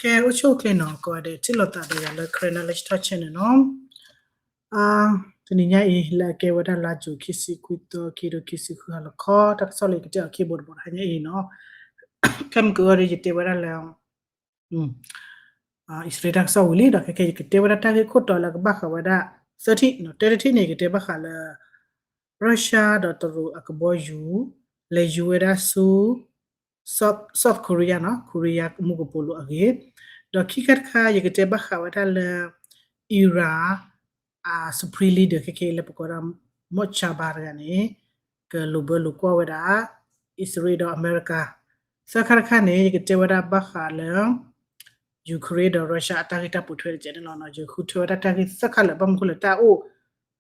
ကဲ အိၣ်ဆူၣ်အိၣ်ချ့နီၤ ကိးဂၤဒဲး ထံၣ်လိာ်သးဒီးယၤလၢ Karen Knowledge Talk Channel နီၤ. တနံၤညါအံၤ လၢအကဲဝဲဒၣ်လါယူၤ ခံဆံခွံသီ ခံကထိခံဆံဃု ဟါလီၤခီ တၢ်ကစီၣ်လၢယကတဲအီၤခံဘိတဘိ တဟါညါအံၤနီၤ, ခဲမုၢ်ကၢအံၤဒီး ယတဲဝဲဒၣ်လၢ အံၣ်စရ့လးတၢ်ကစီၣ်ဝံၤလံဒီး ခဲကဲ ယကတဲဝဲဒၣ်တၢ်ဂ့ၢ်ခိၣ်တီလၢအကဘၣ်ဃးဝဲဒၣ် သၢထံၣ်နီၤ, တၢတထံၣ်န့ၣ် ယကတဲဘၣ်ဃးလၢ Russia ဒီးတရူးအကဘီယူၤ လဲၤယူၤဝဲဒၣ်ဆူ South Korea နီၤ, Korea မူကပိာ်လိၤအဂ့ၢ်, ဒီးခံခါတခါ ယကတဲဘၣ်ဃးဝဲဒၣ်လၢ Iran အ Supreme Leader ခဲကဲ လၢပကိးဒၣ် Mojtaba တဂၤန့ၣ် ကလိာ်ဘၢလိာ်ကွီၢ်ဝဲဒၣ် အံၣ်စရ့လးဒီးအမဲရကၤ, သၢခါတခါန့ၣ် ယကတဲဝဲဒၣ်ဘၣ်ဃးလၢ Ukraine ဒီး Russia အတၢ်ဂ့ၢ်တၢ်ပိာ်ထွဲတကဲးန့ၣ်လီၤ. ယဃုထၢဝဲဒၣ်တၢ်ဂ့ၢ်သၢခါလၢာ် ဘၣ်မနုၤဃိလၢတၢ်အိၣ်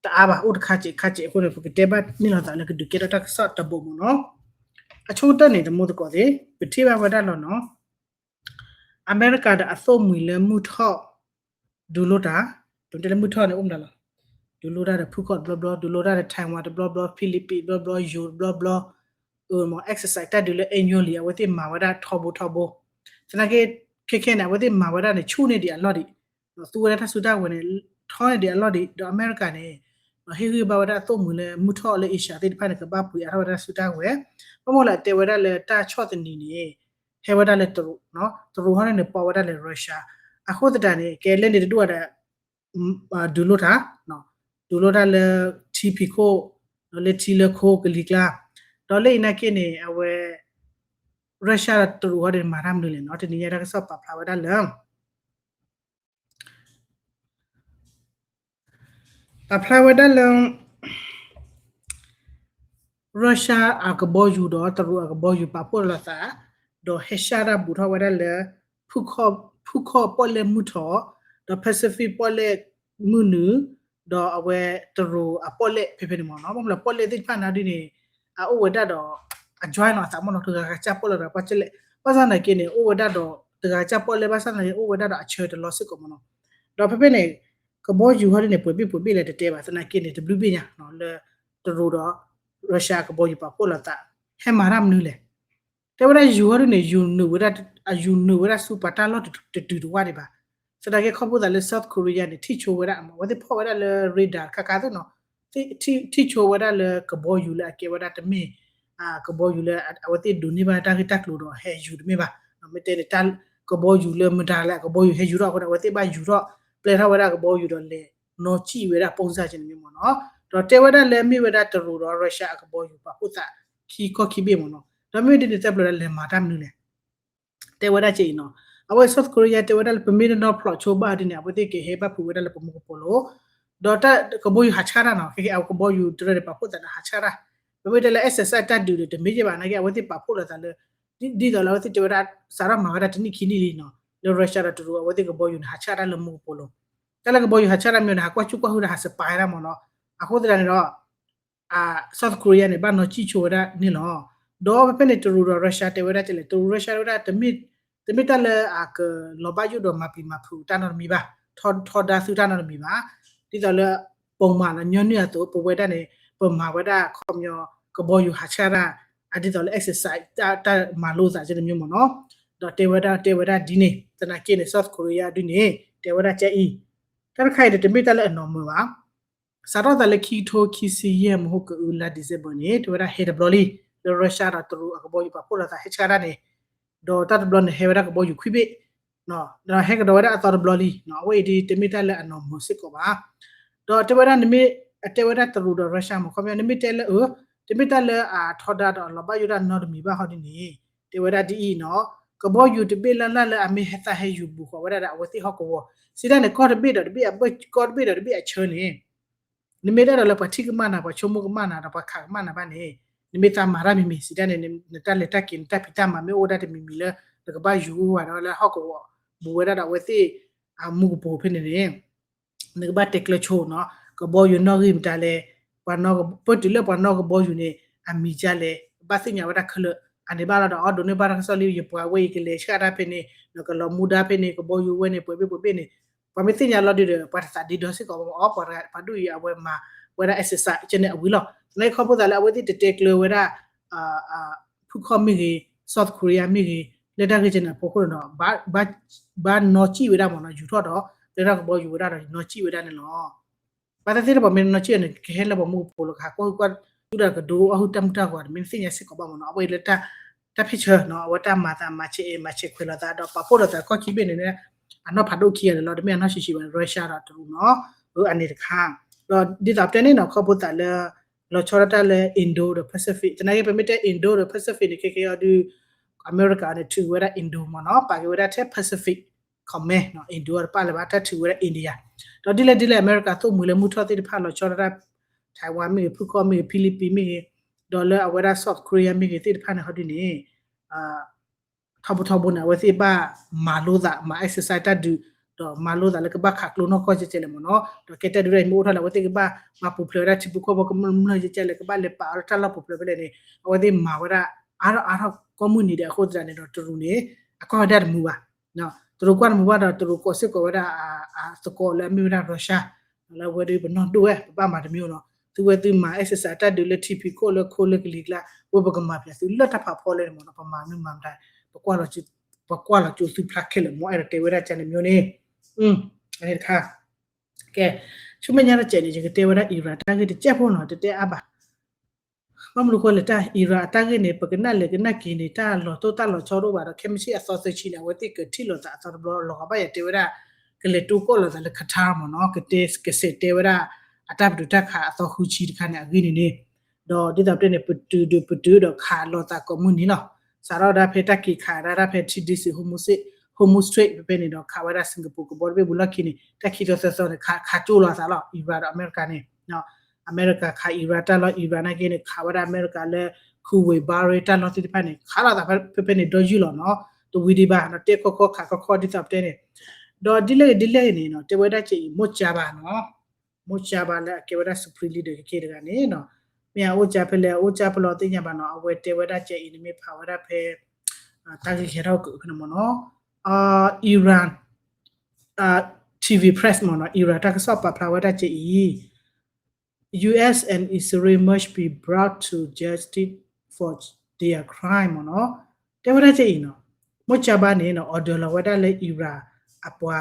တအါဘၣ် အိၣ်တခါစဲးခါစဲးအဃိန့ၣ် ပကတဲဘၣ်န့ၢ်လိာ်သးလၢကဒုးကဲထီၣ်တၢ်ကစီၣ်တဘိမ့ၢ်နီၤ. အဆိကတၢၢ်န့ၣ် တမူသကိးသ့ၣ် ပထံၣ်ဘၣ်ဝဲဒၣ်လီၤနီၤ အမဲရကၤဒီးအသိၣ်မှံၤလၢမုၢ်ထီၣ် ဒုးလိတၢ်, ဒ်တဲလၢမုၢ်ထီၣ်န့ၣ် အိၣ်မတၤလီၤ, ဒုးလိတၢ်ဒီးဖုခီၣ်တဘျီဘျီ, ဒုးလိတၢ်ဒီး Taiwan တဘျီဘျီ, Philippines တဘျီဘျီ, ယိၤတဘျီဘျီ, အ exercise တၢ်ဒုးလၢ annually အဝဲသ့ၣ်မၤဝဲဒၣ်ထီဘိထီဘိ, သနာ်က့ ခဲခဲန့ၣ် အဝဲသ့ၣ်မၤဝဲဒၣ်န့ၣ် ဆူၣ်န့ၢ်ဒံးအလီၢ်ဒံး, သူဝဲဒၣ်တၢ်စုတၢ်ဝဲၤန့ၣ် ထီန့ၢ်ဒံးအလီၢ်ဒံး, ဒီးအမဲရကၤန့ၣ် ဟ့ၣ်ဂံၢ်ဘါဝဲဒၣ်အသိၣ်မှံၤလၢမုၢ်ထီၣ်လၢ Asia သ့ၣ်တဖၣ်န့ၣ် ကဘၣ်ပှ့ၤအါထီၣ်ဝဲဒၣ်တၢ်စုတၢ်ဝဲၤ, ဘၣ်မနုၤလၢအတဲဝဲဒၣ်လၢတၢ်ဆီၣ်သနံးန့ၣ် ဟဲဝဲဒၣ်လၢတရူး, တရူးဟီန့ၣ်န့ၣ် ပီဝဲဒၣ်လၢ Russia, အဃိသတးန့ၣ် ကဲလၢန့ၣ်တဒူၣ်ဒီး ဒုးလိတၢ်, ဒုးလိတၢ်လၢထံဖံးခိၣ်, လၢထံလၢခိကလံၤကျါ, ဒီးလၢအံၤနာ်က့န့ၣ် အဝဲ Russia ဒီးတရူးဟီန့ၣ် မၤတၢ်မနုၤလဲၣ်နီၤ, တနံၤညါတၢ်ကစီၣ်ပာ်ဖျါဝဲဒၣ်လၢ ပာ်ဖျါဝဲဒၣ်လၢ Russia အကဘီယူၤဒီးတရူးအကဘီယူၤပာ်ဖှိၣ်လိာ်သး, ဒီးဟဲဆှၣ်တၢ်ဘူးထီၣ်ဝဲဒၣ်လၢ ဖုခီၣ်ပီၣ်လဲၣ်မုၢ်ထီၣ်, ဒီး Pacific ပီၣ်လဲၣ်မုၢ်နုာ်, ဒီးအဝဲတရူးအပီၣ်လဲၣ်ဖဲဖဲန့ၣ်မ့ၢ်နီၤ, ဘၣ်မနုၤလၢပီၣ်လဲၣ်သ့ၣ်တဖၣ်န့ၣ်ဒ်န့ၣ် အအိၣ်ဝဲဒၣ်ဒီး အ join လီၤအသးမ့ၢ်နီၤ, တဂၤဂၤစၢ်ပီၣ်လဲၣ်ဒီးပီၣ်လဲၣ်, ဘၣ်ဆၣ်သနာ်က့န့ၣ် အိၣ်ဝဲဒၣ်ဒီး တဂၤဂၤစၢ်ပီၣ်လဲၣ် ဘၣ်ဆၣ်သနာ်က့ အိၣ်ဝဲဒၣ်ဒီးအဆၢတလီၤစ့ၢ်ကီးမ့ၢ်နီၤ, ဒီးဖဲဖဲန့ၣ် ကဘီယူၤဟီဒ်န့ၣ် ပှဲၤဘ့ၣ်ပှဲၤဘ့ၣ်လဲၣ်တတဲဘၣ်, သနာ်က့န့ၣ် တဘျုးဘ့ၣ်ညါ လၢတရူးဒီး Russia ကဘီယူၤပာ်ဖှိၣ်လိာ်သး ဟဲမၤတၢ်မနုၤလဲၣ်, တဲဝဲဒၣ်ယူၤဟီဒ်န့ၣ် ယူၤနုာ်ဝဲဒၣ်, အယူၤနုာ်ဝဲဒၣ်ဆူပှၤတၢ်လီၢ်တတုၤတဝၢ်ဒံးဘၣ်, သနာ်က့ခီဖျိသးလၢ South Korea န့ၣ် ထံၣ်ဆိဝဲဒၣ် အဝဲသ့ၣ်ဖီၣ်ဝဲဒၣ်လၢ radar တခါခါသ့ၣ်နီၤ, ထံၣ်ဆိဝဲဒၣ်လၢကဘီယူၤလၢအကဲဝဲဒၣ်တမ့ၢ် ကဘီယူၤလၢအဝဲသ့ၣ်ဒိးန့ၢ်ဘၣ်တၢ်ဂ့ၢ်တၢ်ကျိၤဒီးဟဲယူၤတမ့ၢ်ဘၣ်, မ့ၢ်တဲန့ၣ် ကဘီယူၤလၢမတၤလဲၣ် အကဘီယူၤဟဲယူၤထီၣ်အဃိန့ၣ် အဝဲသ့ၣ်ဘၣ်ယူၤထီၣ် ပျဲထီၣ်ဝဲဒၣ်ကဘီယူၤဒီးလဲၤနီၣ်စံၣ်ဝဲဒၣ် ပုံစံ ကဲန့ၣ်မ့ၢ်နီၤ, ဒီးတဲဝဲဒၣ်လၢမ့ၢ်ဝဲဒၣ်တရူးဒီး Russia အကဘီယူၤပာ်ဖှိၣ်သး ခံခီခံဘ့ၣ်မ့ၢ်နီၤ, ဒီးမ့ၢ်ဒ်န့ၣ် တၢ်ဘျီလၢလဲၤမၤတၢ်မနုၤလဲၣ် တဲဝဲဒၣ်ကဲအံၤနီၤ, အဝဲ South Korea တဲဝဲဒၣ်လၢ ပမ့ၢ်တနီၣ်ဖျိးဆိဘၣ်ဒ်န့ၣ် အဝဲသ့ၣ်ကဟဲဘၣ်ဖုးဝဲဒၣ်လၢပမူကပိာ်လိၤ, ဒီးတၢ်ကဘီယူၤဟးဆှၣ်တၢ်နီၤ, ခဲကဲအကဘီယူၤတရၢန့ၣ် ပာ်ဖှိၣ်သးဒီးဟးဆှၣ်တၢ်, ပမ့ၢ်တဲလၢ exercise တၢ်ဒုးဒီးတမ့ၢ်ကဲဘၣ် နာ်က့ အဝဲသ့ၣ်ပာ်ဖှိၣ်လိာ်သးလၢ ဒ်သိးလၢအဝဲသ့ၣ်တဲဝဲဒၣ် စးထီၣ်မၤဝဲဒၣ်တနံၣ်ခံနံၣ်လံနီၤ, လၢ Russia ဒီးတရူး အဝဲသ့ၣ်ကဘီယူၤန့ၣ် ဟးဆှၣ်တၢ်လၢမူကပိာ်လိၤ, တၢ်လၢကဘီယူၤဟးဆှၣ်တၢ်မ့ၢ်န့ၣ် ဟးကွၢ်ဆူၣ်ကွၢ်ဟုၣ်ဒီးဟး spy တၢ်မ့ၢ်နီၤ, အဃိသတးန့ၣ်ဒီး South Korea န့ၣ် ဘၣ်နီၣ်စံၣ်ဆိဝဲဒၣ်န့ၣ်လီၤ. ဒီးဖဲဖဲန့ၣ် တရူးဒီး Russia တဲဝဲဒၣ်ကဲလဲၣ်, တရူး Russia တဲဝဲဒၣ် တမ့ၢ်တၢ်လၢအကလီၤဘၣ်ယိၣ်ဒီးမၤပျံၤမၤဖုးတၢ်နီတမံၤဘၣ်, ထီဒါသုတၢ်နီတမံၤဘၣ်, ဒ်သိးလၢ ပိာ်မၤလၢညီနုၢ်အသိး ပဝဲဒၣ်န့ၣ် ပမၤဝဲဒၣ်ခီပညီ ကဘီယူၤဟးဆှၣ်တၢ် အဒ်သိးလၢ exercise တၢ်မၤလိသးကဲန့ၣ်မ့ၢ်နီၤ, ဒီးတဲဝဲဒၣ်တဲဝဲဒၣ်ဒ်န့ၣ် သနာ်က့န့ၣ် South Korea ဒ်န့ၣ် တဲဝဲဒၣ်ကအံၤ, တၢ်တခါအံၤန့ၣ် တမ့ၢ်တၢ်လၢအနီၢ်မုာ်ဘၣ်. စးထီၣ်သးလၢခံကထိခံဆံယဲၢ် မဟါကအုလါ December န့ၣ် တဲဝဲဒၣ်ဟဲတဘျီလံ လၢ Russia ဒီးတရူးအကဘီယူၤပာ်ဖှိၣ်လိာ်သးဟဲဆှၣ်တၢ်န့ၣ်, ဒီးတၢ်တဘျီန့ၣ်ဟဲဝဲဒၣ်ကဘီယူၤခွံဘ့ၣ်, ဒီးဟဲကဒီးဝဲဒၣ်အသီတဘျီလံ, အဝဲအံၤဒ်တမ့ၢ်တၢ်လၢအနီၢ်မုာ်စ့ၢ်ကီးဘၣ်. ဒီးတဲဝဲဒၣ်နမ့ၢ်, အတဲဝဲဒၣ်တရူးဒီး Russia မ့ၢ်ခီပညီ နမ့ၢ်တဲလၢအ, တမ့ၢ်တၢ်လၢအထီဒါဒီးအလီၤဘၣ်ယိၣ်ဒၣ်နီတမံၤဘၣ်ဟီဒ်န့ၣ်, တဲဝဲဒၣ်ဒ်အံၤနီၤ, ကဘီယူၤတဘ့ၣ်လၢ်လၢ်လၢအမ့ၢ်ဟဲသးဟဲယူၤဘူးဃီၤဝဲဒၣ်ဒီးအဝဲသ့ၣ်ဟီၣ်ကဝီၤ, စံးဒၣ်န့ၣ် ကီၢ်တဘ့ၣ်ဒီးတဘ့ၣ်အဘၢၣ် ကီၢ်တဘ့ၣ်ဒီးတဘ့ၣ်အဆၢန့ၣ် နမ့ၢ်ဒၣ်ဒီးလၢပှၤထံၣ်ကမၣ်နၤ ပှၤဆိကမိၣ်ကမၣ်နၤ ဒီးပှၤခးကမၣ်နၤဘၣ်န့ၣ်, နမ့ၢ်သးမၤတၢ်မံၤမံၤ စံးဒၣ်န့ၣ် နတၢ်လဲၤတၢ်က့ၤ နတၢ်ဖံးတၢ်မၤမ့ၢ်အိၣ်ဝဲဒၣ်တမံၤမံၤလၢ နကဘၣ်ယူၤဝဲဒၣ်လၢဟီၣ်ကဝီၤ ဘူးဝဲဒၣ်ဒီးအဝဲသ့ၣ် အမူကပိာ်ဖဲန့ၣ်န့ၣ် နကဘၣ်တဲကျၢၤဆိနီၤ, ကဘီယူၤနီၣ်ဂံၢ်မတၤလဲၣ်, ပှၤနီၣ်, ပတုၤလၢပှၤနီၣ်ကဘီယူၤန့ၣ် အမံၤဒ်လဲၣ်, ဘၣ်သ့ၣ်ညါဝဲဒၣ်ခဲလၢာ်, အန့ၣ်ဘၣ်လီၤဒီး အီၣ်ဒိးန့ၢ်ဘၣ်တၢ်ကစီၣ်လံ ယပှၤဝဲအံၤကလဲၤဆှၣ်တၢ်ဖဲန့ၣ်, ဒီးကလီၤမူဒါဖဲန့ၣ်, ကဘီယူၤဝဲန့ၣ် ပှဲၤဘ့ၣ်ပှဲၤဘ့ၣ်န့ၣ်, ပှၤမ့ၢ်သ့ၣ်ညါလီၤဒုးဒီး ပှၤတသးဒ့ဒီစ့ၢ်ကီးဘၣ်မး, အီ ပှၤဒုးအံၤအဝဲမၤဝဲဒၣ် exercise ကဲန့ၣ်အဝံၤလီၤ. သနာ်က့ခီဖျိသးလၢအဝဲသ့ၣ်တတဲကျၢၤဝဲဒၣ် ဖုခီၣ်မ့ၢ်ဂ့ၤ, South Korea မ့ၢ်ဂ့ၤ လၢတၢ်ဂ့ၢ်ကဲန့ၣ်အဖီခိၣ်န့ၣ်ဒီး ဘၣ်နီၣ်စံၣ်ဝဲဒၣ်မ့ၢ်နီၤ ယူၤထီၣ်ဒီး လၢတၢ်ကဘီယူၤဝဲဒၣ်ဒီးနီၣ်စံၣ်ဝဲဒၣ်န့ၣ်လီၤ. ဘၣ်သ့ၣ်သ့ၣ်တဘၣ်မ့ၢ်နီၣ်စံၣ်န့ၣ် ကဟဲလၢပှၤမူကပိာ်လီၤ ကဟးကွၢ်ဟုၣ်ကွၢ်ဒူၣ်တၢ်ကဒိအီၣ်ဟုၣ်တၢ်မုၢ်တၢ်ဂီၤန့ၣ် မ့ၢ်သ့ၣ်ညါစ့ၢ်ကီးဘၣ်မ့ၢ်နီၤ အဝဲလၢ တၢ်ဖ့ၣ်ဆၢနီၤ အဝဲတၢ်မၤသးမၤဆဲးအဲၣ်မၤဆဲးခွဲးလိာ်သးဒီးပာ်ဖှိၣ်လိာ်သးခီၣ်ခံဘ့ၣ်န့ၣ် အနီၢ်ဖးဒိၣ်ခံဂၤန့ၣ်လီၤ တမ့ၢ်အနီၢ်ဆံးဆံးဘၣ် Russia ဒီးတရူးနီၤ အန့ၣ်တခါ ဒီးဒ်သိးပတဲန့ၣ်နီၤ ခီဖျိသးလၢ လီၤဆီဒၣ်တၢ်လၢ Indo ဒီး Pacific သနာ်က့ ပမ့ၢ်တဲ Indo ဒီး Pacific န့ၣ် ခဲကဲအီၤဒုး အမဲရကၤန့ၣ် ထုးဝဲဒၣ် Indo မ့ၢ်နီၤ ပာ်က့ၤဝဲဒၣ်ထဲ Pacific Command နီၤ Indo တပာ်လၢၤဘၣ် တၢ်ထုးဝဲဒၣ် India ဒီးဒ်လဲၣ်ဒ်လဲၣ် အမဲရကၤသိၣ်မှံၤလၢမုၢ်ထီၣ်သ့ၣ်တဖၣ်လီၤဆီဒၣ်တၢ် Taiwan မ့ၢ်ဂ့ၤ ဖုၣ်ခီၣ်မ့ၢ်ဂ့ၤ Philippines မ့ၢ်ဂ့ၤ ဒီးလၢအဝဲဒၣ် South Korea မ့ၢ်ဂ့ၤသ့ၣ်တဖၣ်န့ၣ် ဟီဒုန့ၣ် ထီဘိထီဘိန့ၣ် အဝဲသ့ၣ်ဘၣ်မၤလိသး မၤ exercise တၢ်ဒုး ဒီးမၤလိသးလၢကဘၣ်ခးကျိနီၢ်ကီၢ်ကဲကဲလဲၣ်မ့ၢ်နီၤ ဒီးကဲတၢ်ဒုးတၢ်အံၤမ့ၢ်အိၣ်ထီၣ်လၢ အဝဲသ့ၣ်ကဘၣ်မၤပူၤဖျဲးဝဲဒၣ်ထံဖိကီၢ်ဖိကမျၢၢ်ကဲကဲလဲၣ် ကဘၣ်လဲၤပာ်အီၤလၢတၢ်လီၢ်ပူၤဖျဲးဖဲလဲၣ်န့ၣ် အဝဲသ့ၣ်မၤဝဲဒၣ် အါထီၣ်အါထီၣ်ကိးမုၢ်နံၤဒဲးအဃိသတးန့ၣ်ဒီး တရူးန့ၣ် အကွၢ်ဝဲဒၣ်တမုာ်ဘၣ် တရူးကွၢ်စ့ၢ်ကီးဝဲဒၣ် အသကိးလၢအမ့ၢ်ဝဲဒၣ် Russia လၢအဝဲဒၣ်ပနီၢ်ဒိၣ်ဝဲ ပဘၣ်မၤတမံၤနီၤ သုဝဲသုမၤ exercise တၢ်ဒုးလၢထံဖံးခိၣ်လၢခိလၢကလံၤကျါ ဝဲပကမၤပျဲသုလၢတၢ်ဖးဖီလဲၣ်န့ၣ်မ့ၢ်နီၤ ပမၤမ့ၢ်မၤမတၤ ပကွၢ်လီၤကၠိသုဖျါခဲလၢာ် မ့ၢ်အဲၣ်ဒိးတဲဝဲဒၣ်ကန့ၣ်မ့ၢ်န့ၣ် အန့ၣ်တခါ ကဲ ဆူမဲာ်ညါတစဲးန့ၣ် ယကတဲဝဲဒၣ် Iran တၢ်ဂ့ၢ်တစဲးဖိနီၤ တတဲအါဘၣ် ဘၣ်မနုၤဃိလဲၣ် တၢ် Iran အတၢ်ဂ့ၢ်န့ၣ် ပကနၣ်လဲၤကနၣ်က့ၤန့ၣ် တၢ်လီၤတိၢ်တၢ်လီၤဆီတအိၣ်ဘၣ်ဒီး ခဲမုၢ်ဆ့ၣ်အသီသၢဆံန့ၣ် အဝဲသ့ၣ်ကထံၣ်လိာ်သးအသီတဘျီ လီၤဂာ်ဘၣ်ယၤတဲဝဲဒၣ် ကလဲၤတိၢ်ကီၣ်လိာ်သးလၢ Qatar မ့ၢ်နီၤ ကတဲ ကစဲးတဲဝဲဒၣ် အတၢ်ပတုာ်တၢ်ခးအသီဃုဆံတခါန့ၣ် အဂ့ၢ်န့ၣ်န့ၣ် ဒီးဒ်သိးပတဲန့ၣ် ပတုာ်ဒုးပတုာ်ဒီးခးလိာ်သးကိးမုၢ်နံၤလီၤ. စးထီၣ်ဒၣ်ဖဲတၢ်က့ၤခးဒၣ်ဒၣ်ဖဲ T D C Hormuz Strait ဖဲဖဲန့ၣ်ဒီး ခးဝဲဒၣ် Singapore ကဘီတဘ့ၣ်ဘူးလီၢ်ခံန့ၣ် တၢ်ခံသီသၢသီန့ၣ် ခးခးကၠိလိာ်အသးလီၤ Iran ဒီးအမဲရကၤန့ၣ် အမဲရကၤခး Iran တၢ်လီၢ် Iran နာ်က့န့ၣ် ခးဝဲဒၣ်အမဲရကၤလၢ Kuwait Bahrain တၢ်လီၢ်သ့ၣ်တဖၣ်န့ၣ် ခးလိာ်သးဖဲဖဲန့ၣ်ဒီယုၢ်လီၤနီၤ တဝံၤဒံးဘၣ်နီၤ တဲခီခီခးခီခီဒ်သိးပတဲန့ၣ် ဒီးဒ်လဲၣ်ဂ့ၤဒ်လဲၣ်ဂ့ၤန့ၣ်နီၤ တဲဝဲဒၣ်ကဲအံၤ မိၢ်ကၠါဘၣ်နီၤ မိၢ်ကၠါဘၣ်လၢအကဲဝဲဒၣ် Supreme Leader ကက့တဂၤန့ၣ်နီၤ မ့ၢ်အအိၣ်ကၠါဖဲလဲၣ် အအိၣ်ကၠါဖဲလဲၣ်သ့ၣ်ညါဘၣ်နီၤ အဝဲတဲဝဲဒၣ်ကဲအံၤန့ၣ်မ့ၢ်ဖးဝဲဒၣ်ဖဲ တၢ်ဂ့ၢ်ကဲထီၣ်ကန့ၣ်မ့ၢ်နီၤ Iran TV Press မ့ၢ်နီၤ Iran တၢ်ကစီၣ်ပာ်ဖျါဝဲဒၣ်ကဲအံၤ U S and Israel must be brought to justice for their crime မ့ၢ်နီၤ တဲဝဲဒၣ်ကဲအံၤနီၤ မိၢ်ကၠါဘၣ်န့ၣ်နီၤ order လီၤဝဲဒၣ်လၢ Iran အပှၤ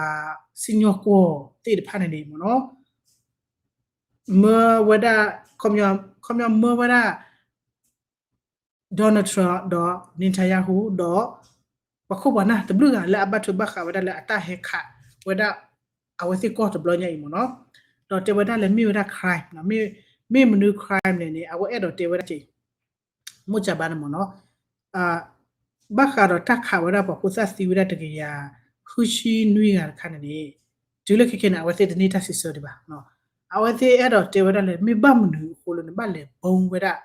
စံၣ်ညီၣ်ကွီၢ်သ့ၣ်တဖၣ်န့ၣ်န့ၣ်မ့ၢ်နီၤ မၢဝဲဒၣ် ခီပညီမၢဝဲဒၣ် Donald Trump ဒီး Netanyahu ဒီး ပှၤခိၣ်ပှၤနၢ်တဘျုးဂၤလၢအဘၣ်ထွဲဘၣ်ဃးဝဲဒၣ်လၢအတၢ်ဟဲခးဝဲဒၣ် အဝဲသ့ၣ်ကီၢ်တဘျီညါအံၤမ့ၢ်နီၤ ဒီးတဲဝဲဒၣ်လၢမ့ၢ်ဝဲဒၣ် crime မ့ၢ်မနုၤ crime န့ၣ်န့ၣ် အဝဲအဲၣ်ဒိးတဲဝဲဒၣ်ကဲအံၤ မိၢ်ကၠါဘၣ်န့ၣ်မ့ၢ်နီၤ ဘၣ်ဃးဒီးတၢ်ခးဝဲဒၣ်ပှၤဖိသၣ်သံဝဲဒၣ်တကယၤဃုဆံနွံဂၤတခါန့ၣ်န့ၣ် တုၤလၢခဲခဲန့ၣ် အဝဲသ့ၣ်တန့ၢ်တၢ်စံးဆၢဒံးဘၣ်. အဝဲသ့ၣ်အဲၣ်ဒိးတဲဝဲဒၣ်လၢ မ့ၢ်ဘၣ်မနုၤအဃိလၢနဘၣ်လဲၤ bomb ဝဲဒၣ်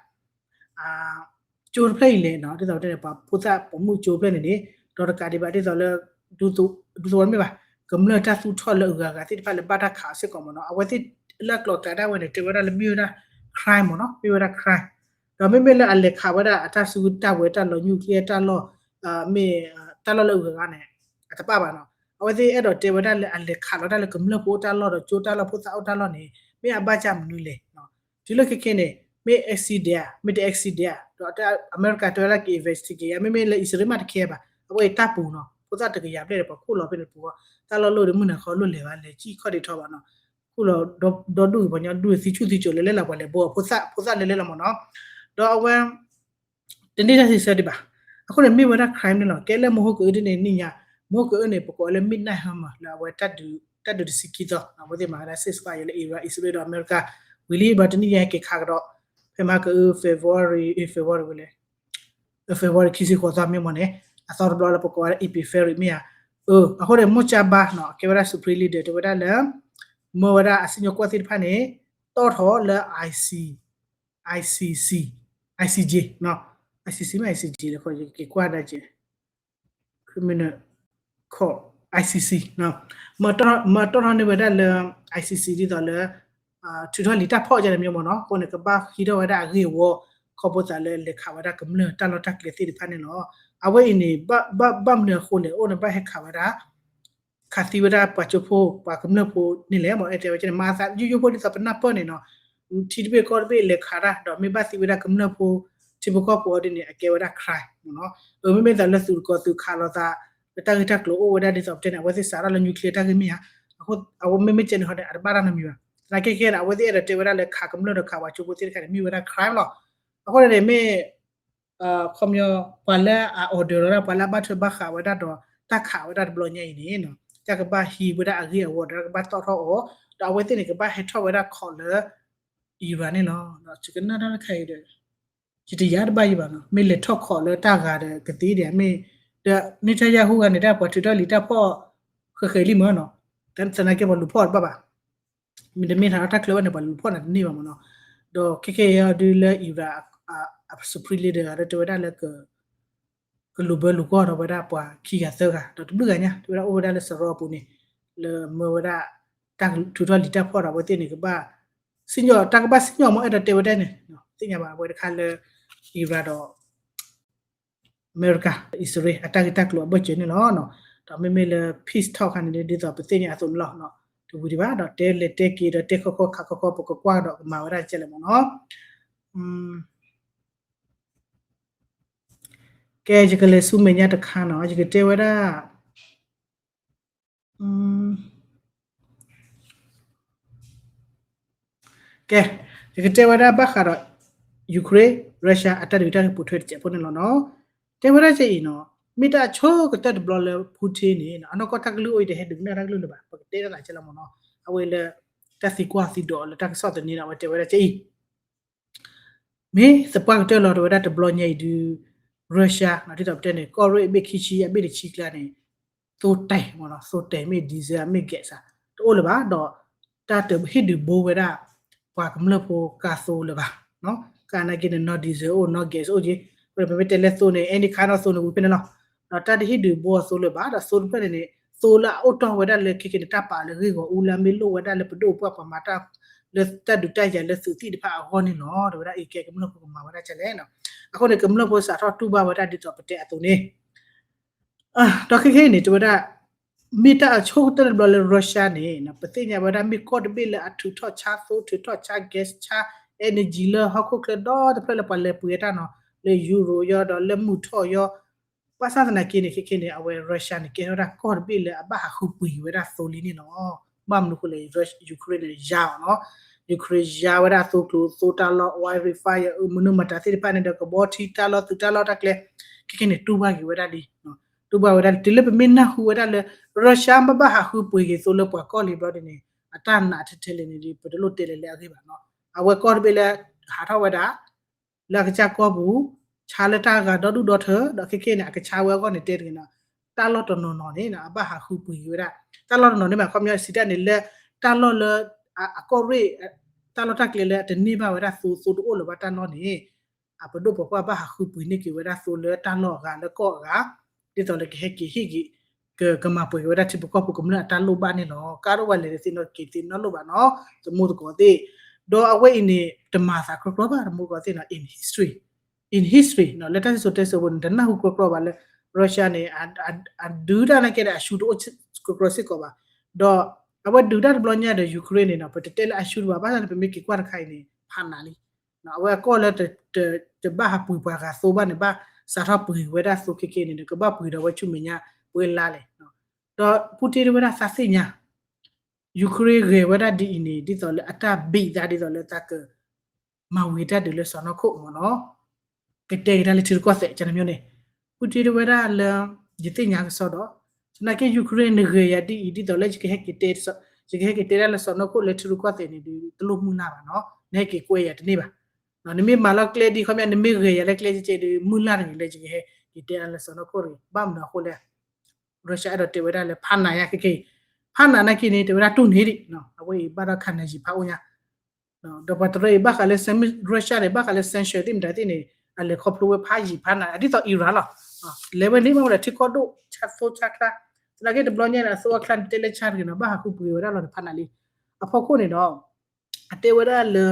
ကၠိတဖျၢၣ်အံၤလဲၣ်နီၤ ဒ်သိးပတဲန့ၣ် ပှၤဖိသၣ်ပိာ်မုၣ်ကၠိဖျၢၣ်န့ၣ်န့ၣ် ဒီးတကးဒံးဘၣ်ဒ်သိးလၢ ဒူသဝီတမ့ၢ်ဘၣ် ကမျၢၢ်တၢ်သူၣ်ထီၣ်လၢအဂၤဂၤသ့ၣ်တဖၣ်လၢဘၣ်တၢ်ခးအီၤစ့ၢ်ကီးမ့ၢ်နီၤ အဝဲသ့ၣ်လၢအကျိၤကျဲဒၣ်ဝဲန့ၣ် တဲဝဲဒၣ်လၢမ့ၢ်ဝဲဒၣ် crime မ့ၢ်နီၤ မ့ၢ်ဝဲဒၣ် crime ဒီးမ့မ့ၢ်လၢအလဲၤခးဝဲဒၣ်အတၢ်စုကတၢ်ဝဲတၢ်လီၢ် nuclear တၢ်လီၢ် မ့ၢ်တၢ်လီၢ်လၢအဂၤဂၤန့ၣ် အတပၣ်ဘၣ်နီၤ အဝဲသ့ၣ်အဲၣ်ဒိးတဲဝဲဒၣ်လၢအလဲၤခးလီၤတၢ်လၢကမျၢၢ်ဖိတၢ်လီၢ်ဒီးကၠိတၢ်လီၢ်ဖိသၣ်အိၣ်တၢ်လီၢ်န့ၣ် မ့ၢ်အဘၣ်ကၢ်မနုၤလဲၣ် တုၤလၢခဲခဲန့ၣ် မ့ၢ် accident ဧါ မ့ၢ်တ accident ဧါ ဒီးအမဲရကၤတဲဝဲဒၣ်က့ၤ investigate ဧါ မ့မ့ၢ်လၢ Israel မ့ၢ်တခဲဘၣ် အဝဲအံၤတၢ်ပူၤနီၤ ဖိသၣ်တကယၤဘျဲၣ်ဒီးပှၤခိၣ်လီၤဖဲန့ၣ်ပူၤ တၢ်လီၢ်လၢအိၣ်ဒီးမုၢ်နၤခီလိၣ်လဲၤဘၣ် လဲၤစံၣ်ခီၣ်ဒံးထီဘၣ်နီၤ ခိၣ်လီၤဒီဒူၣ်ပှၤညီဒူၣ်သံဆူၣ်သံစိၤလဲၤလဲၤလီၤ ပှၤလဲၤဘိအဖိသၣ် ဖိသၣ်လဲၤလဲၤလီၤမ့ၢ်နီၤ ဒီးအဝဲ တန့ၢ်တၢ်စံးဆၢဒံးဘၣ်. အဃိန့ၣ်မ့ၢ်ဝဲဒၣ် crime န့ၣ်လီၤ. ကဲလၢမဟိကအုတန့ၣ်နံၣ်ညါ မဟိကအုန့ၣ် ပကိးဝဲလၢ Midnight Hammer လၢအဝဲ တၢ်ဒုးတဆံခံသီ အဝဲသ့ၣ်မၤဝဲဒၣ် ceasefire လၢ Iran Israel ဒီးအမဲရကၤ ဝံၤလံဘၣ်တနံၣ်ညါဟဲက့ၤခးကဒီး ဖဲမဟိကအု February February ဝဲလဲၣ် February ခံဆံဃိးသီမ့ၢ်မ့ၢ်န့ၣ် အသီတဘျီလၢပကိးဝဲဒၣ် Epic Fury မ့ၢ်ဧါ. အဃိန့ၣ် မိၢ်ကၠါဘါနီၤ ကဲဝဲဒၣ် Supreme Leader တဲဝဲဒၣ်လၢ မၢဝဲဒၣ်အစံၣ်ညီၣ်ကွီၢ်သ့ၣ်တဖၣ်န့ၣ် တီၣ်ထီၣ်လၢ I C C, I C J, I C C မ့ၢ် I C J လၢ ယက့ၤကွၢ်ဒၣ်က့ၤ criminal court, I C C မၢတီၣ်ထီၣ်န့ၢ်ဝဲဒၣ်လၢ I C C ဒ်သိးလၢ ထုးထီၣ်လံာ်တၢ်ဖီၣ်ကန့ၣ်မ့ၢ်မ့ၢ်နီၤ အဃိန့ၣ် ကဘၣ်ဟံးထီၣ်ဝဲဒၣ်အဂ့ၢ်အဝီ ခီဖျိသးလၢလဲၤခးဝဲဒၣ်ကမျၢၢ်တၢ်လီၢ်တၢ်ကျဲသ့ၣ်တဖၣ်န့ၣ်လီၤ. အဝဲအံၤန့ၣ် ဘၣ်မနုၤအဃိလဲၣ် အိၣ်န့ၣ်ဘၣ်ဟဲခးဝဲဒၣ် ခးသံဝဲဒၣ်ပှၤကၠိဖိ ပှၤကမျၢၢ်ဖိန့ၣ်လဲၣ် မ့ၢ်အဲၣ်တဲဝဲကန့ၣ် မၤသးယိယိဖိဒ်သိးပနၢ်ပၢၢ်န့ၣ်နီၤ ထံတဘ့ၣ်ကီၢ်တဘ့ၣ်လဲၤခးတၢ် ဒီးမ့ၢ်ဘၣ်သံဝဲဒၣ်ကမျၢၢ်ဖိ ထံဖိကီၢ်ဖိအီၤဒ်န့ၣ် အကဲဝဲဒၣ် crime မ့ၢ်နီၤ. အမ့မ့ၢ်သိးလၢသုးတကိးသုးခးလိာ်သး လၢတၢ်ဂ့ၢ်တၢ်ကျိၤအိၣ်ဝဲဒၣ်ဒ်သိးပတဲန့ၣ် အဝဲသ့ၣ်စးထီၣ်လၢ nuclear တၢ်ဂ့ၢ်မ့ၢ်ဧါ, အဃိ အဝဲမ့မ့ၢ်ကဲန့ၣ်ဟီဒီး အတဘၣ်တၢ်နီတမံၤဘၣ်. သနာ်က့ခဲန့ၣ် အဝဲသ့ၣ်အဲၣ်ဒိးတဲဝဲဒၣ်လၢခးကမျၢၢ်ဒီးခးပှၤကၠိဖိသ့ၣ်တခါန့ၣ် မ့ၢ်ဝဲဒၣ် crime လီၤ. အဃိန့ၣ်န့ၣ်မ့ၢ် ခီပညီ ပှၤလၢအ order လီၤဒၣ် ပှၤလၢအဘၣ်ထွဲဘၣ်ဃးဝဲဒၣ်ဒီး တၢ်ခးဝဲဒၣ်တဘျီညါအံၤန့ၣ် တၢ်ကဘၣ်ဟံးဝဲဒၣ်အဂ့ၢ်အဝီဒီး တၢ်ကဘၣ်တီၣ်ထီၣ်အီၤ, ဒီးအဝဲသ့ၣ်န့ၣ် ကဘၣ်ဟဲထီၣ်ဝဲဒၣ်ခီးလၢ Iran န့ၣ်လီၤ. ယကနၣ်တၢ်တခါအံၤဒီး ယတယါတဘၣ်ယံၤဘၣ်နီၤ, မ့ၢ်လဲၤထီၣ်ခီးလၢတၢ်ဂၤဒီးကသ့ဒံးမ့ၢ်, ဒီး Netanyahu ဂၤန့ၣ် တၢ်ပှၤထုးထီၣ်လံာ်တၢ်ဖီၣ် ဃဲးဃဲးလံမ့ၢ်နီၤ, သနာ်က့ပှၤလူၤဖီၣ်တဘၣ်ဘၣ် မ့တမ့ၢ်ဟးထီၣ်တၢ်ချၢဘၣ်န့ၣ် ပှၤလူၤဖီၣ်နၤတန့ၢ်ဘၣ်မ့ၢ်နီၤ. ဒီးခဲခဲအံၤဒုးလၢ Iran အ Supreme Leader ဂၤဒီးတဲဝဲဒၣ်လၢ ကလူၤဘၢလူၤကီၢ်ဒီးဝဲဒၣ်ပှၤခံဂၤသၢဂၤ ဒီးတဘျုးဂၤညါ တဲဝဲဒၣ်အိၣ်ဝဲဒၣ်လၢစရီအပူၤန့ၣ် လၢမၢဝဲဒၣ် တၢ်ထုးထီၣ်လံာ်တၢ်ဖီၣ်ဒီးအဝဲသ့ၣ်န့ၣ် ကဘၣ် စံၣ်ညီၣ် တၢ်ကဘၣ်စံၣ်ညီၣ်မ့ၢ်အဲၣ်ဒိးတဲဝဲဒၣ်န့ၣ် သ့ၣ်ညါဘၣ်ဝဲတခါလၢ Iran ဒီး အမဲရကၤ အံၣ်စရ့လး အတၢ်ဂ့ၢ်တၢ်ကျိၤအဘၢၣ်စၢၤန့ၣ်လီၤ. ဒီးမ့မ့ၢ်လၢ peace talk ခါန့ၣ် ဒ်သိးပသ့ၣ်ညါအသိးန့ၣ်လီၤ. တဝံၤဒံးဘၣ် ဒီးတဲလဲၤတဲက့ၤဒီးတဲခီခီခးခီခီ ပကကွၢ်ဒီးကမၤဝဲဒၣ်ကဲလဲၣ်မ့ၢ်နီၤ. ကဲ ယကလဲၤဆူမဲာ်ညါတခါနီၤ ယကတဲဝဲဒၣ် ကဲ ယကတဲဝဲဒၣ်ဘၣ်ဃးဒီး Ukraine Russia အတၢ်ဒုးတၢ်ဂ့ၢ်ပိာ်ထွဲတစဲးဖိန့ၣ်လီၤနီၤ. တဲဝဲဒၣ်ကဲအံၤနီၤ မ့ၢ်တၢ်အဆိကတၢၢ်တဘျီလၢ Putin န့ၣ် အနီၢ်ကီၢ်တၢ်ကလုၢ်အိၣ်အံၤတဟဲဒုးကနၣ်တၢ်ကလုၢ်လၢၤဘၣ် ပကတဲတၢ်သးကဲလီၤမ့ၢ်နီၤ. အဝဲလၢ တၢ်သံကွၢ်သံဒိးလၢတၢ်ကစီၣ်သန့ဒီး အဝဲတဲဝဲဒၣ်ကဲအံၤ မ့ၢ်သပှၢ်ကတၢၢ်လီၤ တဲဝဲဒၣ်တဘျီညါအံၤဒုး Russia နီၤ ဒ်သိးပတဲန့ၣ် ကီၢ်ရ့ၣ်အဘ့ၣ်ခံဆံအဘ့ၣ်တဆံကျါန့ၣ် သိတဲာ်မ့ၢ်နီၤ သိတဲာ်မ့ၢ် diesel မ့ၢ် gas တအိၣ်လၢၤဘၣ် ဒီး တၢ်တဟ့ၣ်ဒုးဘိဝဲဒၣ် ပှၤကမျၢၢ်ဖိကါသိလၢၤဘၣ် ကနာ်က့န့ၣ် နီၢ် diesel အိၣ် နီၢ် gas အိၣ်က့ ပမ့ၢ်တဲလၢသိန့ၣ် any kind of သိန့ၣ်ဝံၤဖဲန့ၣ်လီၤ. ဒီးတၢ်တဟ့ၣ်ဒုးဘိအသိလၢၤဘၣ် ဒီးသိတဖျၢၣ်န့ၣ်န့ၣ် သိလၢအအိၣ်တီၢ်ဝဲဒၣ်လၢခဲက့န့ၣ် တၢ်ပာ်လၢဂ့ၢ်ဂီၤအူလၢအမ့ၢ်လိၣ်ဝဲဒၣ်လၢပဒိၣ်ပှၢ်ပှၤမၤတၢ် လၢတၢ်ဒုးတၢ်ယၤလၢသုးသံၣ်တဖၣ်အဂီၢ်န့ၣ်လီၤ တဲဝဲဒၣ်အံၤကဲကမျၢၢ်ဖိကမၤဝဲဒၣ်ကဲလဲၣ် အဃိန့ၣ် ကမျၢၢ်ဖိစးထီၣ်တူၢ်ဘၣ်ဝဲဒၣ်ဒ်သိးပတဲအသိးန့ၣ် ဒီးခဲခဲအံၤန့ၣ် တဲဝဲဒၣ် မ့ၢ်တၢ်အဆိကတၢၢ်တဘျီလၢ Russia န့ၣ် ပသ့ၣ်ညါဝဲဒၣ်မ့ၢ်ကီၢ်တဘ့ၣ်လၢအထုးထီၣ်ဆါသိ ထုးထီၣ်ဆါ gas ဆါ energy လၢဟီၣ်ခိၣ်ချၢဒီတဖျၢၣ်လၢပှၤလဲၤပှ့ၤတၢ်နီၤ လၢ Europe ယီၤဒီးလၢမုၢ်ထီၣ်ယီၤ ဘၣ်ဆၣ်သနာ်က့န့ၣ် ခဲခဲန့ၣ် အဝဲ Russia န့ၣ် ကဲထီၣ်ဝဲဒၣ်ကီၢ်တဘ့ၣ်လၢအဘၣ်ဟးဃုပှ့ၤက့ၤဝဲဒၣ်သိလံန့ၣ်လီၤ. ဘၣ်မနုၤအဃိလဲၣ် Ukraine န့ၣ် ယါအီၤနီၤ Ukraine ယါဝဲဒၣ်သိကျိၤသိတၢ်လီၢ် oil refinery မနုၤမတၤသ့ၣ်တဖၣ်န့ၣ်ဒီး ကဘီထံတၢ်လီၢ်သုးတၢ်လီၢ်တၢ်ကျဲ ခဲခဲန့ၣ် တူၢ်ဘၣ်က့ၤဝဲဒၣ်လံ တူၢ်ဘၣ်ဝဲဒၣ်လံ တုၤလၢပမ့ၢ်နၢ်ဟူဝဲဒၣ်လၢ Russia ဘၣ်ဘၣ်ဟးဃုပှ့ၤက့ၤသိလၢပှၤကီၢ်လံဘျီဒ်န့ၣ် အတၢ်နာ်ထဲထဲလဲၣ်န့ၣ် ပတလိၣ်တဲလဲၣ်လၢအဂ့ၢ်ဘၣ်နီၤ အဝဲကီၢ်တဘ့ၣ်လၢ ဟးထီၣ်ဝဲဒၣ် လၢအကစၢ်ကီၢ်ပူၤ ဆါလၢတၢ်ဂၤဒီဒူၣ်ဒီထၢ ဒီးခဲခဲန့ၣ် အကဆါဝဲအဂီၢ်န့ၣ်တဲတဂ့ၤနီၤ တၢ်လီၢ်တနီၤနီၤန့ၣ် အဘၣ်ဟးဃုပှ့ၤက့ၤဝဲဒၣ် တၢ်လီၢ်တနီၤန့ၣ်မး ခီပညီစံးတၢ်န့ၣ်လၢ တၢ်လီၢ်လၢ အကီၢ်ရ့ၣ် တၢ်လီၢ်တၢ်ကျဲလၢအတန့ၢ်ဘၣ်ဝဲဒၣ်သိ သိတအိၣ်လၢၤဘၣ်တၢ်လီၢ်န့ၣ် အပဒိၣ်ပပှၢ်ဘၣ်ဟးဃုပှ့ၤန့ၢ်က့ၤဝဲဒၣ်သိလၢတၢ်လီၢ်အဂၤလၢကီၢ်အဂၤ ဒ်သိးလၢကဟဲက့ၤဟ့ၣ်က့ၤ က ကမၤပှဲၤက့ၤဝဲဒၣ်ထံဖိကီၢ်ဖိကမျၢၢ်အတၢ်လိၣ်ဘၣ်န့ၣ်လီၤ. ကါဒိၣ်ဝဲလဲၤတသ့နီတက့ၤသ့နီတလိၣ်ဘၣ်နီၤ သမူသကိးသ့ၣ် ဒီးအဝဲအံၤန့ၣ် တမၤသးကြီကြီဘၣ် သမူသကိးသ့ၣ်နီၤ in history in history နီၤ လၢတၢ်စံၣ်စိၤတဲစိၤအပူၤန့ၣ် တနၢ်ဟူကြီကြီဘၣ်လၢ Russia န့ၣ် အဒုးတၢ်နာ်က့ဒီးအဆူတအိၣ်ကြီကြီစ့ၢ်ကီးဘၣ် ဒီးအဝဲဒုးတၢ်တဘျီညါဒီး Ukraine န့ၣ်နီၤ ပတတဲလၢအဆူတဘၣ် ဘၣ်ဆၣ်န့ၣ် ပမ့ၢ်က့ၤကွၢ်တခါအံၤန့ၣ် ဖးနးလံ အဝဲအကီၢ်လၢ တဘၣ်ဟးပှ့ၤပှၤဂၤသိဘၣ်န့ၣ် ဘၣ်စးထီၣ်ပှ့ၤဝဲဒၣ်သိခဲခဲန့ၣ်ဒီး ကဘၣ်ပှ့ၤဒီးဝဲဆူမဲာ်ညါ ပှဲၤလါလဲၣ် ဒီး Putin တဲဝဲဒၣ်သးသ့ၣ်ညါ Ukraine ဂဲၤဝဲဒၣ်ဒ်အံၤန့ၣ် ဒ်သိးလၢအတၢ်ဘံၣ်သးဒ်သိးလၢသးက မၤဝံၤတၢ်ဒုးလၢစီၢ်နီၤခိၣ်မ့ၢ်နီၤ ကတဲက့ၤတၢ်လၢထံရူၢ်ကီၢ်သဲး ကန့ၣ်မ့ၢ်န့ၣ် Putin တဲဝဲဒၣ်လၢ ယသ့ၣ်ညါကစီဒီး သနာ်က့ Ukraine နဂဲၤယၤဒ်အံၤ ဒ်သိးလၢယကဟဲက့ၤတဲ ယကဟဲက့ၤတဲဒၣ်လၢစီၢ်နီၤခိၣ်လၢထံရူၢ်ကီၢ်သဲးန့ၣ်ဒုး တလိၣ်မုၢ်လၢ်ဘၣ်နီၤ နဟဲက့ၤကွဲယၤတန့ၢ်ဘၣ် နမ့ၢ်မၤလီၤကျဲဒ်ခီပညီ နမ့ၢ်ဂဲၤယၤလၢကျဲကဲကဲဒုး မုၢ်လၢ်တဂ့ၤလၢယကဟဲက့ၤတဲဒၣ်လၢစီၢ်နီၤခိၣ်တဂ့ၤ ဘၣ်မနုၤအဃိလဲၣ် Russia အဲၣ်ဒိးတဲဝဲဒၣ်လၢဖးနးယါခဲခဲအံၤ ဖးနးနာ်က့န့ၣ် တဲဝဲဒၣ်တူၢ်န့ၢ်ဒံး အဝဲအံၤဘၣ်ဒီး ခါနၢယံၤဖးအိၣ်ညါ ဒီးပှၤတရၢအံၤဘၣ်ဃးလၢ Russia န့ၣ် ဘၣ်ဃးလၢ sanction သ့ၣ်မတၤသ့ၣ်န့ၣ် အလဲၤခီဖျိဝဲဖးယံၤဖးနး ဒ်သိး Iran လီၤ လဲၤဝဲန့ၣ်မ့ၢ်ဝဲဒၣ်ထံကီၢ်ဒိၣ် ဆါသိဆါချါ သနာ်က့တဘျီညါန့ၣ် အသိအချါန့ၣ် တဲလၢဆါတဂ့ၤနီၤ ဘၣ်ဟးဃုပှ့ၤဝဲဒၣ်လီၤန့ၣ် ဖးနးလံ အဖီခိၣ်န့ၣ်ဒီး အတဲဝဲဒၣ်လၢ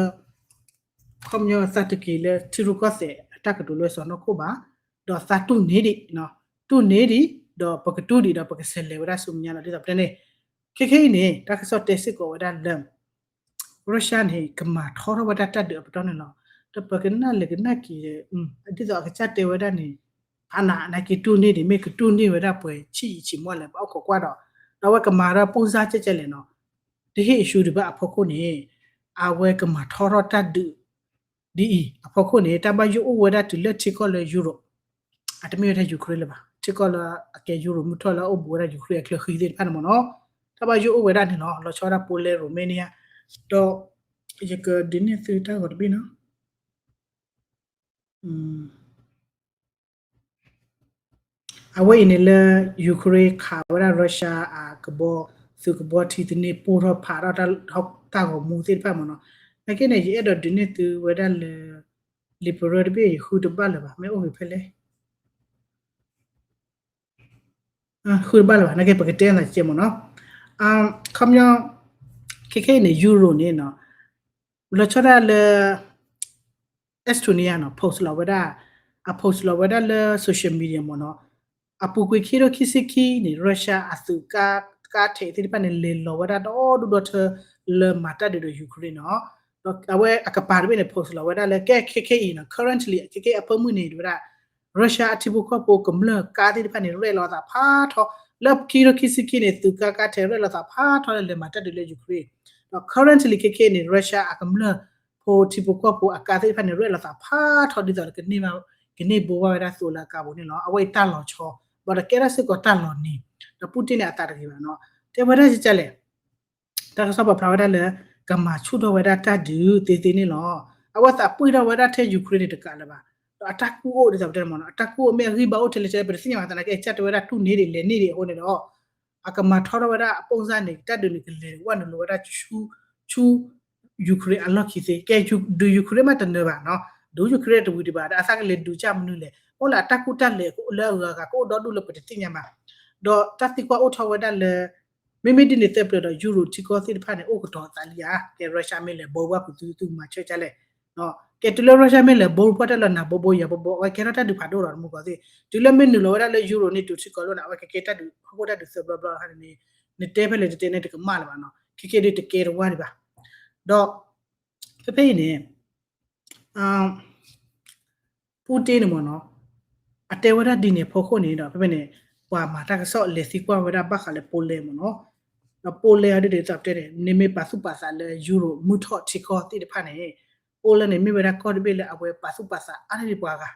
ခီပညီသးတက့ၤလၢထံရူၢ်ကီၢ်သဲးအတၢ်ကတိၤလၢစီၢ်နီၤခိၣ်ဘၣ် ဒီးသးတူၢ်န့ၢ်ဒံး တူၢ်န့ၢ်ဒံး ဒီးပကတူၢ်ဒံးဒီးပကဆဲးလဲၤဝဲဒၣ်ဆူမဲာ်ညါလီၤ ဒ်သိးပတဲန့ၣ် ခဲခဲအံၤန့ၣ် တၢ်ကစီၣ်တဲစ့ၢ်ကီးဝဲဒၣ်လၢ Russia န့ၣ် ကမၤထီထီၣ်ဝဲဒၣ်တၢ်ဒုးအပတီၢ်န့ၣ်လီၤ. ဒီးပကနၣ်လဲၤကနၣ်က့ၤ ဒ်သိးအကစၢ်တဲဝဲဒၣ်န့ၣ် ဖးနၤ နာ်က့တူၢ်န့ၢ်ဒံး မ့ၢ်ကတူၢ်န့ၢ်ဝဲဒၣ်ပှဲၤဆံးယံာ်ဆံးမီၢ်လဲၣ် ဘၣ်အိၣ်ခိးကွၢ်ဒီး ဒီးအဝဲကမၤဒီးပိၢ်စၢ်ကဲကဲလဲၣ်နီၤ တဟ့ၣ်အဆူဒံးဘၣ်အဖီခိၣ်န့ၣ် အဝဲကမၤထီထီၣ်တၢ်ဒုး ဒ်အံၤ အဖီခိၣ်န့ၣ် တၢ်ဘၣ်ယိၣ်အိၣ်ဝဲဒၣ်တုၤလၢထံကီၢ်လၢ Europe အတမ့ၢ်ဝဲဒၣ် Ukraine လၢၤဘၣ် ထံကီၢ်လၢအကဲ Europe မုၢ်ထီၣ်လၢအအိၣ်ဘူးဝဲဒၣ် Ukraine အချၢဃံသ့ၣ်တဖၣ်န့ၣ်မ့ၢ်နီၤ တၢ်ဘၣ်ယိၣ်အိၣ်ဝဲဒၣ်န့ၣ်လီၤ လီၤဆီဒၣ် Poland Romania ဒီး ယကဒုးနဲၣ်သုတၢ်ဂီၤတဘ့ၣ်နီၤ အဝဲအံၤန့ၣ်လၢ Ukraine ခးဝဲဒၣ် Russia အကဘီ သုးကဘီထံသန့ ပိၢ်ထီၣ်ဖးထီၣ်တၢ်ဂီၤမူသ့ၣ်တဖၣ်မ့ၢ်နီၤ နာ်က့န့ၣ် ယအဲၣ်ဒိးဒုးနဲၣ်သုဝဲဒၣ်လၢ လံာ်ပရၢတဘ့ၣ် ယဃုတဘၣ်လၢၤဘၣ် မ့ၢ်အိၣ်ဂ့ၤဖဲလဲၣ် ဃုတဘၣ်လၢၤဘၣ် နာ်က့ပကတဲအသးကဲမ့ၢ်နီၤ ခီပညီ ခဲခဲအံၤန့ၣ် Euro န့ၣ်နီၤ လီၤဆီဒၣ်လၢ Estonia နီၤ post လီၤဝဲဒၣ် အ post လီၤဝဲဒၣ်လၢ social media မ့ၢ်နီၤ အပူၤကွံာ်ခံထိခံဆံခံန့ၣ် Russia အသုးကါ ကါထဲးသ့ၣ်တဖၣ်န့ၣ် လဲၤလီၤဝဲဒၣ်ဒီဒူၣ်ဒီထၢ လၢမၤတၢ်ဒုးဒီး Ukraine နီၤ ဒီးအဝဲအကပၤတဘ့ၣ်န့ၣ် post လီၤဝဲဒၣ်လၢ ကဲခဲခဲအံၤနီၤ currently ခဲခဲအဖၢမုၢ်န့ၣ် ဝဲဒၣ် Russia အထံဖိကီၢ်ဖိကမျၢၢ်ကါသ့ၣ်တဖၣ်န့ၣ် ရဲၣ်လီၤသးဖးထီ လၢခံထိခံဆံခံန့ၣ် သုးကါကါထဲးရဲၣ်လီၤသးဖးထီလၢလဲၤမၤတၢ်ဒုးလၢ Ukraine ဒီး currently ခဲခဲအံၤန့ၣ် Russia အကမျၢၢ်ဖိထံဖိကီၢ်ဖိအကါသ့ၣ်တဖၣ်န့ၣ် ရဲၣ်လီၤသးဖးထီဒ်သိးလၢ ကန့ၢ်ဘိဘၣ်ဝဲဒၣ်သိလၢအကါပူၤန့ၣ်လီၤ အဝဲအံၤတၢ်လီၤဆီ ဘၣ်ဒီးကဲထီၣ်စ့ၢ်ကီးတၢ်လီၤနံၤ ဒီး Putin န့ၣ်အသးတဂ့ၤဘၣ်နီၤ တဲဝဲဒၣ်ကလဲၣ် တၢ်ကစီၣ်ပာ်ဖျါဝဲဒၣ်လၢ ကမၤဆူၣ်ထီၣ်ဝဲဒၣ်တၢ်ဒုးသ့သ့န့ၣ်လီၤ. အဝဲသးပှံၢ်ထီၣ်ဝဲဒၣ်ထဲ Ukraine န့ၣ်တကးလၢၤဘၣ်. ဒီးအတၢ်ကူၣ်အိၣ်ဒ်သိးပတဲမ့ၢ်နီၤ အတၢ်ကူၣ်အိၣ်မ့ၢ်အဂံၢ်ဘါအိၣ်ထဲလဲၣ်ထဲလဲၣ် ပတသ့ၣ်ညါဘၣ်သနာ်က့ ကစၢ်တဲဝဲဒၣ်တူၢ်န့ၢ်ဒံးလဲၤန့ၢ်ဒံးအဃိန့ၣ်ဒီး အကမၤထီထီၣ်ဝဲဒၣ်အပိၢ်စၢ်န့ၣ် တၢ်ဒုးန့ၣ်ကလဲၤဝဲနုာ်လီၤဝဲဒၣ်ဆူ Ukraine အလီၢ်ခံသ့ ကဲဒုး Ukraine မးတနၢၤဘၣ်နီၤ ဒုး Ukraine တဝံၤဒံးဘၣ် ဒီးအသးကလဲၤဒုးကၢ်မနုၤလဲၣ် အိၣ်လၢအတၢ်ကူၣ်တၢ်လဲၤလၢအဂၤဂၤကအိၣ်ဒီဒူၣ်လၢပတသ့ၣ်ညါဘၣ်. ဒီးတၢ်သံကွၢ်အိၣ်ထီၣ်ဝဲဒၣ်လၢ မ့မ့ၢ်ဒ်န့ၣ်သၢပျၢၤဒီး Euro ထံကီၢ်သ့ၣ်တဖၣ်န့ၣ် အိၣ်ကတီၤသးလံဧါ ကဲ Russia မ့ၢ်လဲၤဘီပှၢ်ပူၤသုသုကမၤဆၢကလဲၣ် ကဲတုၤလၢ Russia မ့ၢ်လဲၤဘီပှၢ်တၢ်လၢနၤဘီဘီယၤဘီဘီ အဝဲကဲထီၣ်တၢ်ဒုးဖးဒိၣ်ဒီးတမူကီၢ်သ့ၣ် တုၤလၢမ့ၢ်နုာ်လီၤဝဲဒၣ်လၢ Euro န့ၣ် တုၤထံကီၢ်လီၤန့ၣ် အဝဲကကဲတၢ်ဒုး ဟီၣ်ခိၣ်တၢ်ဒုးသၢဘျီဘျီန့ၣ် နတဲဖဲလဲၣ်တတဲန့ၣ်တကမၣ်လၢၤဘၣ်နီၤ ခဲကဲဒုးတကဲတဝါဒံးဘၣ်. ဒီး ဖဲဖဲအံၤန့ၣ် Putin န့ၣ်မ့ၢ်နီၤ အတဲဝဲဒၣ်ဒ်န့ၣ်အဖီခိၣ်န့ၣ်ဒီး ဖဲဖဲန့ၣ် ပှၤမၤတၢ်ကစီၣ်လဲၤသံကွၢ်ဝဲဒၣ်ဘၣ်ဃးလၢ Poland မ့ၢ်နီၤ ဒီး Poland အဒ်န့ၣ် သးပတဲန့ၣ် န့ၣ်မ့ၢ်ပာ်သူၣ်ပာ်သးလၢ Euro မုၢ်ထီၣ်ထံကီၢ်သ့ၣ်တဖၣ်န့ၣ် Poland န့ၣ် မ့ၢ်ဝဲဒၣ်ကီၢ်တဘ့ၣ်လၢအဝဲပာ်သူၣ်ပာ်သးအါန့ၢ်ဒံးပှၤဂၤ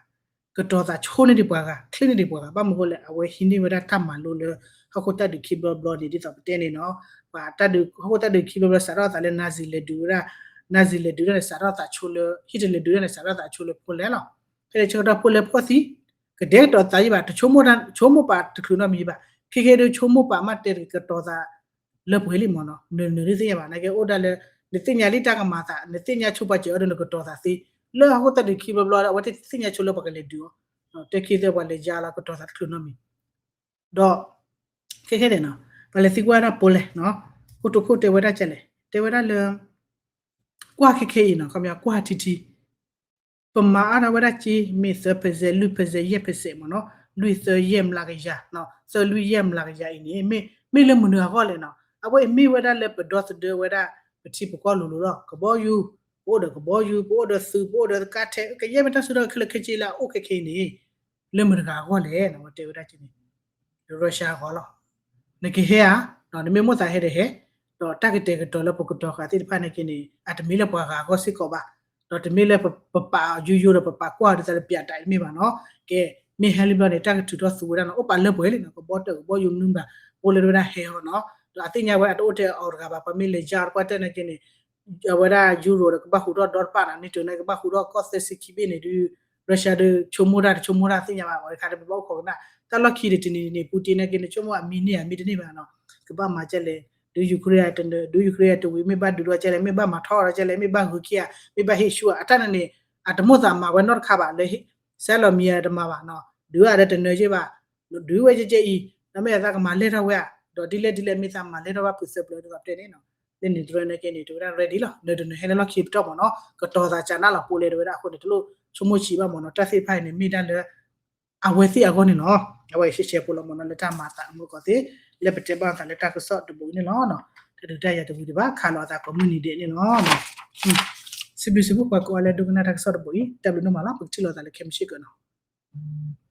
ကတီၤသးဆိန့ၢ်ဒံးပှၤဂၤ ချ့န့ၢ်ဒံးပှၤဂၤ ဘၣ်မနုၤအဃိလဲၣ် အဝဲဟံးန့ၢ်ဝဲဒၣ်တၢ်မၤလိလၢ ဟီၣ်ခိၣ်တၢ်ဒုးခံဘျီဘျီန့ၣ် ဒ်သိးပတဲန့ၣ်နီၤ ပှၤတၢ်ဒုး ဟီၣ်ခိၣ်တၢ်ဒုးခံဘျီဘျီစးထီၣ်သးလၢ Nazi လဲၤဒုးဝဲဒၣ် Nazi လဲၤဒုးဒၣ်န့ၣ် စးထီၣ်သးဆိလၢ Hitler လဲၤဒုးဒၣ်န့ၣ် စးထီၣ်သးဆိလၢ Poland လီၤ. ဖဲန့ၣ်ဆၢကတီၢ် Poland ဖှီၣ်သံ ကဒဲကတီၤသးယံၢ်ဘၣ် တဆိကမိၣ် ဆိကမိၣ်ပာ်တချုးနီတမံၤဘၣ် ခဲကဲဒုးဆိကမိၣ်ပာ်မးတဲကတီၤသး လၢပှဲၤလံမ့ၢ်နီၤ နနၢၤဒ်သ့ၣ်ညါဘၣ် နာ်က့အိၣ်ဒၣ်လၢ နသ့ၣ်ညါလံတၢ်ကမၤသး နသ့ၣ်ညါဆိပာ်စၢၤအီၤဒီးနကတီၤသးသ့ လၢဟီၣ်ခိၣ်တၢ်ဒုးခံဘျီဘျီ အဝဲသ့ၣ်သ့ၣ်ညါဆိလၢပှၤကလဲၤဒုးအီၤ တဲခံသၢပှၤလဲၤယါလီၤ ကတီၤသးတချုးနီတမံၤ ဒီး ခဲခဲဒဲးနီၤ ပှၤလဲၤသံကွၢ်ဒၣ် Poland နီၤ ခိၣ်တိခိၣ်တဲဝဲဒၣ်ကလဲၣ် တဲဝဲဒၣ်လၢ ကွၢ်ခဲခဲအံၤနီၤ ခီပညီကွၢ်ထံထံ ပမၤအါထီၣ်ဝဲဒၣ်က့ မ့ၢ်သၢ percent လွံၢ် percent ယဲၢ် percent မ့ၢ်နီၤ လွံၢ်သၢယဲၢ်မျးကယၤ သၢလွံၢ်ယဲၢ်မျးကယၤအံၤန့ၣ် မ့ၢ်လၢမနုၤအဂီၢ်လဲၣ်နီၤ အဝဲအံၤမ့ၢ်ဝဲဒၣ်လၢပဒီသဒၢဝဲဒၣ် ပထံပကီၢ်လိၤလိၤလီၤ ကဘီယူၤ ပအိၣ်ဒီးကဘီယူၤ ပအိၣ်ဒီးသုး ပအိၣ်ဒီးကါထဲး ကယဲၢ်မ့ၢ်တၢ်စုဒီးခဲလၢာ်ခဲဆ့လၢအအိၣ်ခဲခဲအံၤန့ၣ် လၢမတၤတဂၤအဂီၢ်လဲၣ် အဝဲတဲဝဲဒၣ်က့န့ၣ် လၢ Russia အဂီၢ်လီၤ နကဟဲဧါ နမ့ၢ်မိၣ်သးဟဲဒီးဟဲ ဒီးတၢ်ကတဲာ်ကတီၤလၢပကတီၤဃာ်သ့ၣ်တဖၣ်န့ၣ်က့န့ၣ် အတမ့ၢ်လၢပှၤဂၤအဂီၢ်စ့ၢ်ကီးဘၣ် ဒီးတမ့ၢ်လၢပပာ်ယိယိဒီးပပာ်ကွၢ်ဒ်သိးလၢပၠးတၢ်အံၤတမ့ၢ်ဘၣ်နီၤ ကဲ မ့ၢ်ဟဲလံဘျီန့ၣ် တၢ်ကထုးထီၣ်သူဝဲဒၣ်နီၤ အိၣ်ပာ်လၢပှဲၤလံနီၤ ကဘီတၢၣ်ကဘီယူၤမနုၤဘၣ် အိၣ်လၢဝဲဒၣ်ဟဲဟီနီၤ ဒီးအသ့ၣ်ညါဝဲအတအိၣ်ထဲအီၤတဂၤဘၣ် ပှၤမ့ၢ်လဲၤယါတပှၢ်တၢၢ်န့ၣ်က့န့ၣ် အဝဲဒၣ် Euro ဒီးကဘၣ်ဟူးထီၣ်ဒီတဖၣ်နီၤ NATO န့ၣ် ကဘၣ်ဟူးထီၣ်ကီၢ်သၢဆံခံဘ့ၣ်န့ၣ်ဒုး Russia ဒုးဆိကမိၣ်တၢ်တဆိကမိၣ်တၢ်သ့ၣ်ညါဘၣ် ဝဲတခါဒီးပဘၣ်အိၣ်ခိးကနၣ် တၢ်လီၢ်ခံဒုးတနံၤန့ၣ် Putin န့ၣ်က့န့ၣ် ဆိကမိၣ်အမံၤန့ၢ်ဧါ မံၤတန့ၢ်ဘၣ်နီၤ ကဘၣ်မၤကဲလဲၣ် ဒုး Ukraine တနၢၤ ဒုး Ukraine တဝံၤ မ့ၢ်ဘၣ်ဒုးဒီးကဲလဲၣ် မ့ၢ်ဘၣ်မၤထီၣ်ဒီးကဲလဲၣ် မ့ၢ်ဘၣ်ဂုၤခံဧါ မ့ၢ်ဘၣ်ဟ့ၣ်ဆူၣ်ဧါ အတၢ်န့ၣ်န့ၣ် အတမိၣ်သးမၤဝဲနီတခါဘၣ်လၢ စဲလီၤမံၤဧါတမၤဘၣ်နီၤ ဒုးဧါဒီးတနၢၤက့ဘၣ် ဒုးဝဲကဲကဲအံၤ ဒီးမ့ၢ်အသးကမၤလဲၢ်ထီၣ်ဝဲဧါ ဒီးဒ်လဲၣ်ဒ်လဲၣ် မ့ၢ်သးမၤလဲၢ်ထီၣ်ဘၣ်ဖုးသၢပျၢၤဒ်သိးပတဲန့ၣ်နီၤ လၢန့ၣ်တရၢန့ၣ်က့န့ၣ် တဝဲဒၣ် ready လီၤ နတနၢၤဟဲလၢလီၢ်ခံပတီၢ်မ့ၢ်နီၤ ကတီၤသးကနၣ်လီၤ Poland တဝဲဒၣ်အဃိန့ၣ် တလိၣ်ဆိကမိၣ်ဆံးဘၣ်မ့ၢ်နီၤ တၢ်သ့ၣ်တဖၣ်အံၤန့ၣ် မ့ၢ်ဒၣ်လၢ အဝဲသ့ၣ်အဂီၢ်န့ၣ်လီၤ အဝဲအံၤရှဲရှဲဖိလီၤမ့ၢ်နီၤ လၢတၢ်မၤသးအမုၢ်ကီၢ်သ့ လၢပတဲဘၣ်သးလၢတၢ်ကစီၣ်တဘိန့ၣ်လီၤ တၢ်ဒုးတၢ်ယၤတဝံၤဒံးဘၣ် ခးလီၤအသးကိးမုၢ်နံၤဒဲးန့ၣ်လီၤ စံးဘျုးစံးဖှိၣ်ပှၤကိးဂၤလၢဒိကနၣ်တၢ်ကစီၣ်တဘိအံၤ တၢ်ဘျုးဒိၣ်မးလီၤ. ပကထံၣ်လိာ်သးလၢခဲမုၢ်ဆ့ၣ်ကီးနီၤ.